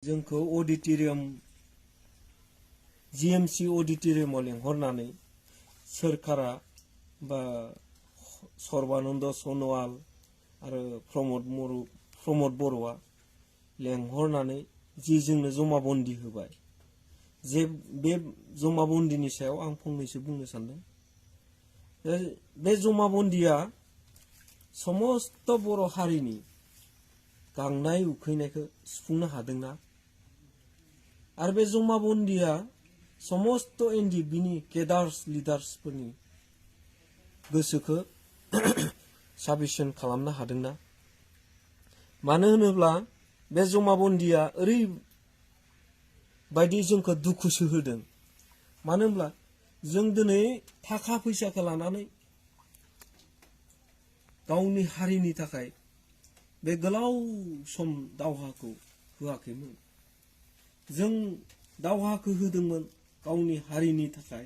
जोंखौ अडिटोरियाम जीएमसी अडिटोरियामाव लेंहरनानै सोरखारा बा सर्बानन्द सनोवाल आरो प्रमद बर'आ लेंहरनानै जि जोंनो जमाबन्दी होबाय जे बे जमाबन्दिनि सायाव आं फंनैसो बुंनो सानदों। बे जमाबन्दिया समस्त बर' हारिनि गांनाय उखैनायखौ सुफुंनो हादोंना आरो बे जमाबन्दिया समस्त एनडिएफबिनि केडार्स लिडार्सफोरनि गोसोखौ साबिसन खालामनो हादोंना? मानो होनोब्ला बे जमाबन्दिया ओरैबायदि जोंखौ दुखुसो होदों। मानो होनब्ला जों दिनै थाखा फैसाखौ लानानै गावनि हारिनि थाखाय बे गोलाव सम दावहाखौ होआखैमोन। जों दावहाखौ होदोंमोन गावनि हारिनि थाखाय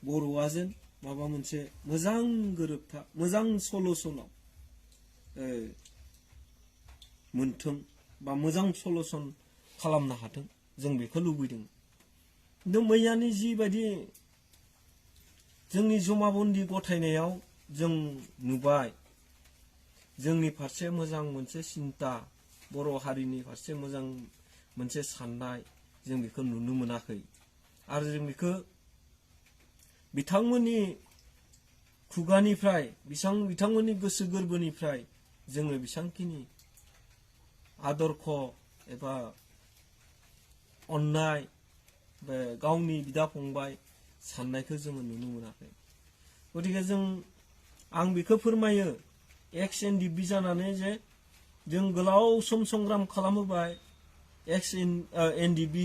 बर'आ जेन माबा मोनसे मोजां गोरोबथा मोजां सलुसनाव मोनथों बा मोजां सलुसन खालामनो हाथों जों बेखौ लुबैदों। खिन्थु मैयानि जिबायदि जोंनि जमाबन्दी गथायनायाव जों नुबाय जोंनि फारसे मोजां मोनसे सिन्ता बर' हारिनि फारसे मोजां मोनसे साननाय जों बेखौ नुनो मोनाखै आरो जों बेखौ बिथांमोननि खुगानिफ्राय बिथांमोननि गोसो गोरबोनिफ्राय जोङो बेसांखिनि आदर्श एबा अननाय गावनि बिदा फंबाय साननायखौ जोङो नुनो मोनाखै। गतिके आं बेखौ फोरमायो एक्स एनडिएफबि जानानै जे जों गोलाव सम संग्राम खालामहोबाय एक्स एनडिएफबि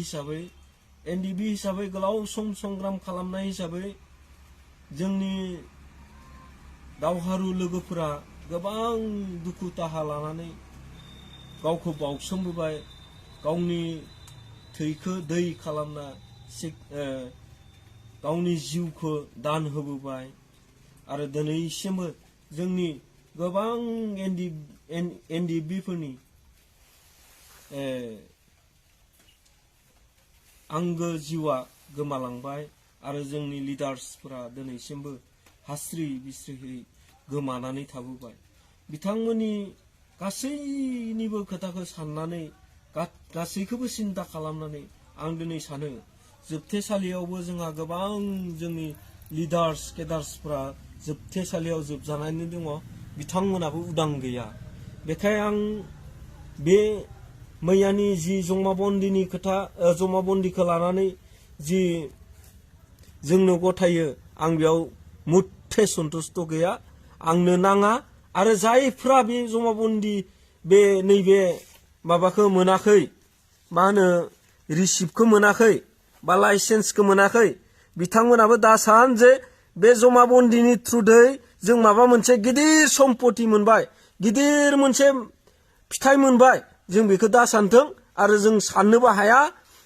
हिसाबै गोलाव सम संग्राम खालामनाय हिसाबै जोंनि दावहारु लोगोफोरा गोबां दुखु दाहा लानानै गावखौ बाउसोमबोबाय गावनि थैखौ दै खालामना गावनि जिउखौ दान होबोबाय आरो दिनैसिमबो जोंनि गोबां एनडिएफबिफोरनि आंगो जिउआ गोमालांबाय आरो जोंनि लिडार्सफोरा दिनैसिमबो हास्रि बिस्रियै गोमानानै थाबोबाय। बिथांमोननि गासैनिबो खोथाखौ साननानै गासैखौबो सिन्ता खालामनानै आं दिनै सानो जोबथेसालियावबो जोंहा गोबां जोंनि लिडार्स केडार्सफ्रा जोबथेसालियाव जोबजानानै दङ। बिथांमोनाबो उदां गैया। बेखाय आं बे मैयानि जि जमाबन्दिनि खोथा जमाबन्दिखौ लानानै जि जोंनो गथायो आं बेयाव मुथे सन्तुष्ट गैया। आंनो नाङा आरो जायफ्रा बे जमाबन्दी बे नैबे माबाखौ मोनाखै मा होनो रिसिप्टखौ मोनाखै बा लाइसेन्सखौ मोनाखै बिथांमोनाबो दा सान जे बे जमाबन्दिनि थ्रुयै जों माबा मोनसे गिदिर सम्पति मोनबाय गिदिर मोनसे फिथाइ मोनबाय जों बेखौ दा सानथों आरो जों साननोबो हाया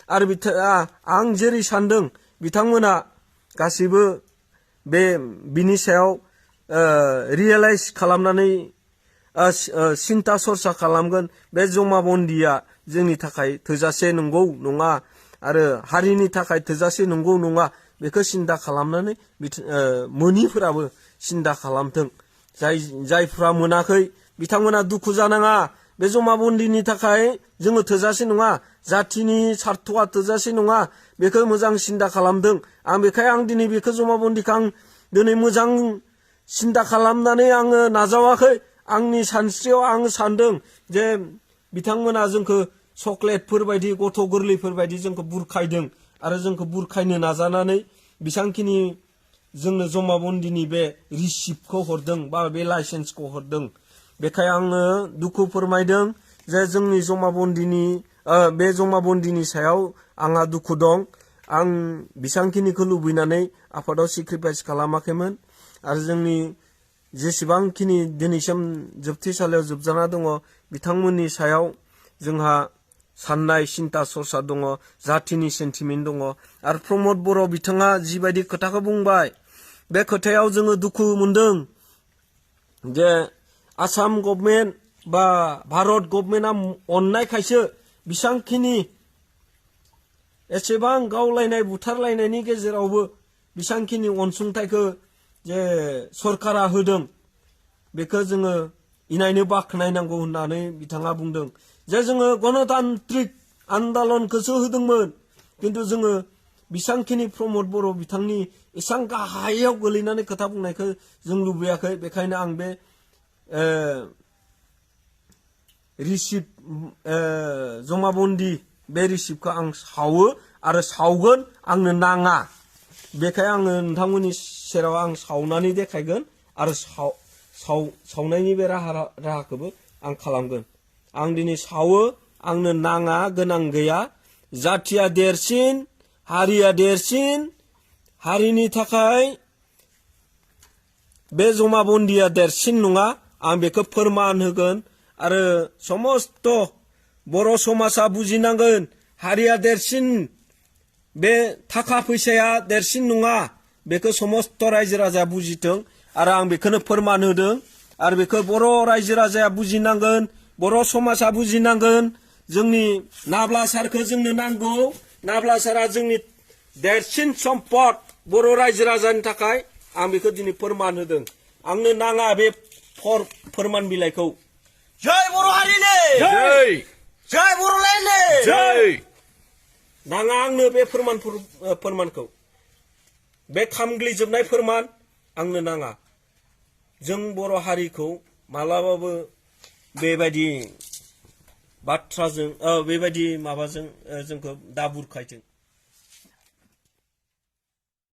आरो आं जेरै सानदों बिथांमोना गासैबो बिनि सायाव रियेलाइज खालामनानै सिन्ता सरसा खालामगोन बे जमाबन्दिया जोंनि थाखाय थोजासे नंगौ नङा आरो हारिनि थाखाय थोजासे नंगौ नङा बेखौ सिन्ता खालामनानै मोनिफोराबो सिन्ता खालामथों। जायफ्रा मोनाखै बिथांमोना दुखु जानाङा। बे जमाबन्दिनि थाखाय जोङो थोजासे नङा जाथिनि सार्थआ थोजासे नङा बेखौ मोजां सिन्ता खालामदों। आं बेखाय दिनै बेखौ जमाबन्दिखौ आं दिनै मोजां सिन्ता खालामनानै आङो नाजावाखै। आंनि सानस्रियाव आं सानदों जे बिथांमोना जोंखौ चक्लेटफोर बायदि गथ' गोरलैफोर बायदि जोंखौ बुरखायदों आरो जोंखौ बुरखायनो नाजानानै बेसांखिनि जोंनो जमाबन्दिनि बे रिसिप्टखौ हरदों बा बे लाइसेन्सखौ हरदों। बेखाय आङो दुखु फोरमायदों जे जोंनि बे जमाबन्दिनि सायाव आंहा दुखु दं। आं बेसांखिनिखौ लुबैनानै आफादाव सेक्रिफाइस खालामाखैमोन आरो जोंनि जेसेबांखिनि दिनैसिम जोबथेसालियाव जोबजाना दङ बिथांमोननि सायाव जोंहा साननाय सिन्ता सरसा दङ जाथिनि सेन्टिमेन्ट दङ आरो प्रमद बर' बिथाङा जिबायदि खोथाखौ बुंबाय बे खोथायाव जोङो दुखु मोनदों जे आसाम गभर्नमेन्ट बा भारत गभर्नमेन्टआ अननायखायसो बेसांखिनि एसेबां गावलायनाय बुथारलायनायनि गेजेरावबो बेसांखिनि अनसुंथाइखौ जे सरकारा होदों बेखौ जोङो इनायनो बाख्नायनांगौ होननानै बिथाङा बुंदों जे जोङो गणतान्त्रिक आन्दलनखौसो होदोंमोन किन्तु जोङो बेसांखिनि प्रमद बर' बिथांनि एसां गाहायाव गोलैनानै खोथा बुंनायखौ जों लुबैयाखै बेखायनो आं बे रिसिप्ट जमाबन्दी बे रिसिप्टखौ आं सावो आरो सावगोन आंनो नाङा बेखाय आङो नोंथांमोननि सेराव आं सावनानै देखायगोन आरो सावनायनि बे राहाखौबो आं खालामगोन आं दिनै सावो आंनो नाङा गोनां गैया जाथिया देरसिन हारिया देरसिन हारिनि थाखाय बे जमाबन्दिया देरसिन नङा आं बेखौ फोरमान होगोन आरो समस्त बर' समाजा बुजिनांगोन हारिया देरसिन बे थाखा फैसाया देरसिन नङा बेखौ समस्त रायजो राजाया बुजिथों आरो आं बेखौनो फोरमान होदों आरो बेखौ बर' रायजो राजाया बुजिनांगोन बर' समाजा बुजिनांगोन जोंनि नाब्ला सारखौ जोंनो नांगौ नाब्ला सारा जोंनि देरसिन सम्पद बर' रायजो राजानि थाखाय आं बेखौ दिनै फोरमान होदों आंनो नाङा बे फोरमान बिलाइखौ जय बर' हारिनि जय जय बर'लेण्डनि जय नाङा आंनो बे फोरमानखौ बे खामग्लिजोबनाय फोरमान आंनो नाङा जों बर' हारिखौ मालाबाबो बेबायदि बाथ्राजों बेबायदि माबाजों जोंखौ दा बुरखायथों